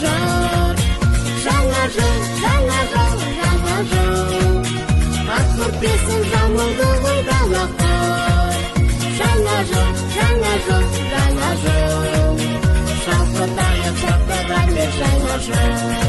жыл, жаңа жыл, жаңа жыл, жаңа жыл. Ақ көрпесін жамылды ғой дала қар. Жаңа жыл, жаңа жыл, жаңа жыл. Шалқытайық шаттығымен жаңа жыл.